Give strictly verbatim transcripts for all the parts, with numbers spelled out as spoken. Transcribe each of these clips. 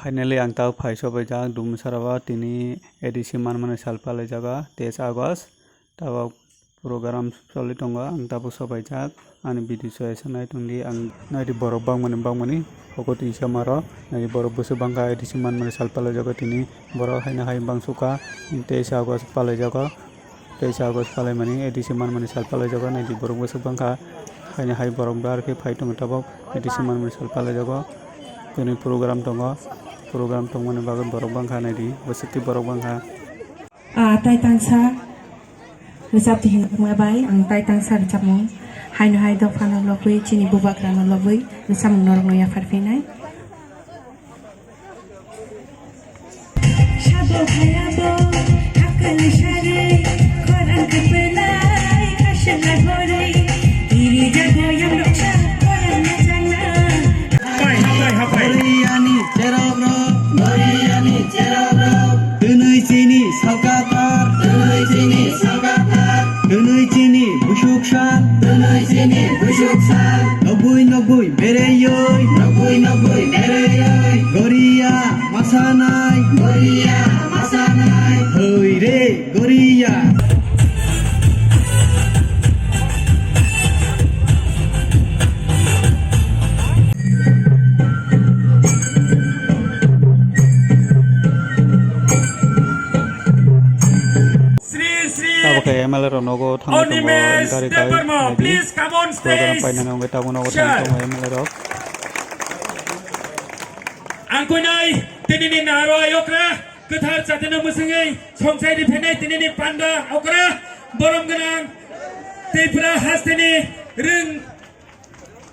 Finally, ang tabuk phai sobaijak Dumsarao tini A D C manmani sal palaijago teis August. Tabuk program choli tongo, ang tabuk sobaijak ani video so esa nai tongdi. Ang naidi borok bangmani bangmani, hoko twi samaro naidi borok bwswk bangkha A D C manmani sal palaijago tini, borok haino hai bangsukha teis August palaijago. Teis August palaimani A D C manmani sal palaijago, naidi borok bwswk bangkha. Haini hai borok bar khe phai tongo tabuk A D C manmani sal palaijago. Tini program tongo, program tongmani bagwi borok bangkha naidi, bwswk twi borok bangkha. Ah, tai tangsa rwchap di hinma bai, ang tai tangsa rwchapmung. Haino hai dophano lobwi, chini bubagrano lobwi, rwchapmung norokno yaphar phinai. Sabo khayabo, hakal sari, khorang kepelai, khasela hori, iri jago yang doksa, khorang macangna. Hapai, hapai, hapai. Goriani cherok rok, Goriani cherok rok. Twnwi chini salkatar, twnwi chini salkatar. Twnwi chini busuk sal, twnwi chini busuk sal. Nogwi nogwi bereyoi, nogwi nogwi bereyoi. Goria masanai, Goria masanai. Hoi re Goria. Sri Sri Tabuk khe M L A rok nogo thangwi tongo, Animesh gari kai Debbarma, naidi. Please come on stage. Program painani wngwi tabuk nogo thangwi tongo M L A rok. Ang kuinai tinini naro ayokra kwthar chatino mwswngwi songchai riphainai tinini panda okra borom gwnang Tripura hasteni rwng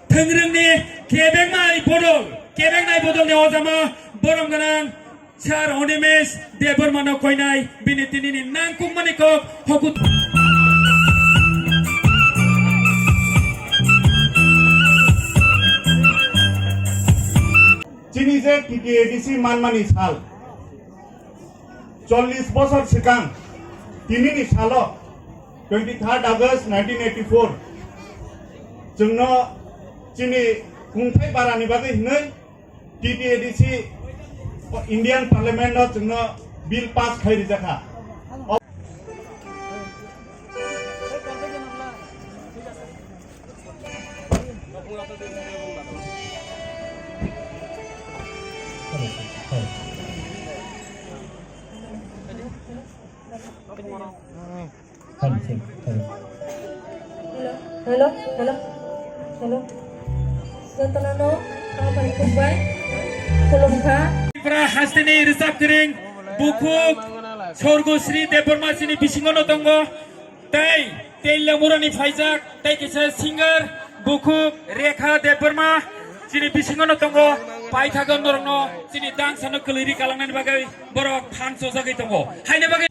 Thwngrwngni kebengma bodol, kebengnai bodolni ojama borom gwnang Sir Animesh Debbarmano koinai bini tinini nangkukmani kok hokut. Chini je T T A D C manmani sal, chollish bosor swkang tinini salo, twenty third August nineteen eighty four, chwngno chini kungthai barani bagwi hwnwi T T A D C Indian Parliament no chwngno bill pass khai rijakha. Hello, hello, hello, hello. Jotono no ang bai khukbai khulumkha. Tripura hasteni rwchap kwrwng bukhuk Sorgo Sri Debbarma chini bisingo no tongo. Tei, tei Lamurani phaijak, tei kisa singer, bukhuk Rekha Debbarma, chini bisingo no tongo, paithago norokno, chini dance no kwlwi ri kalangnani bagwi borok thansa jagwi tongo. Haini bagwi.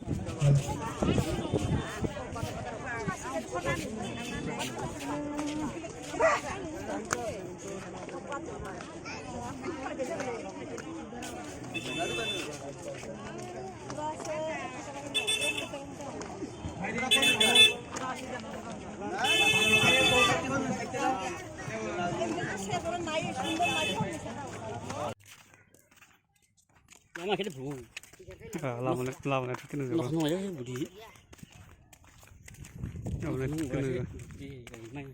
Lama khe bro. Ah, lama le, lama le, thik no. Nok nok ya budi. Lama le, thik no. Budi, nai.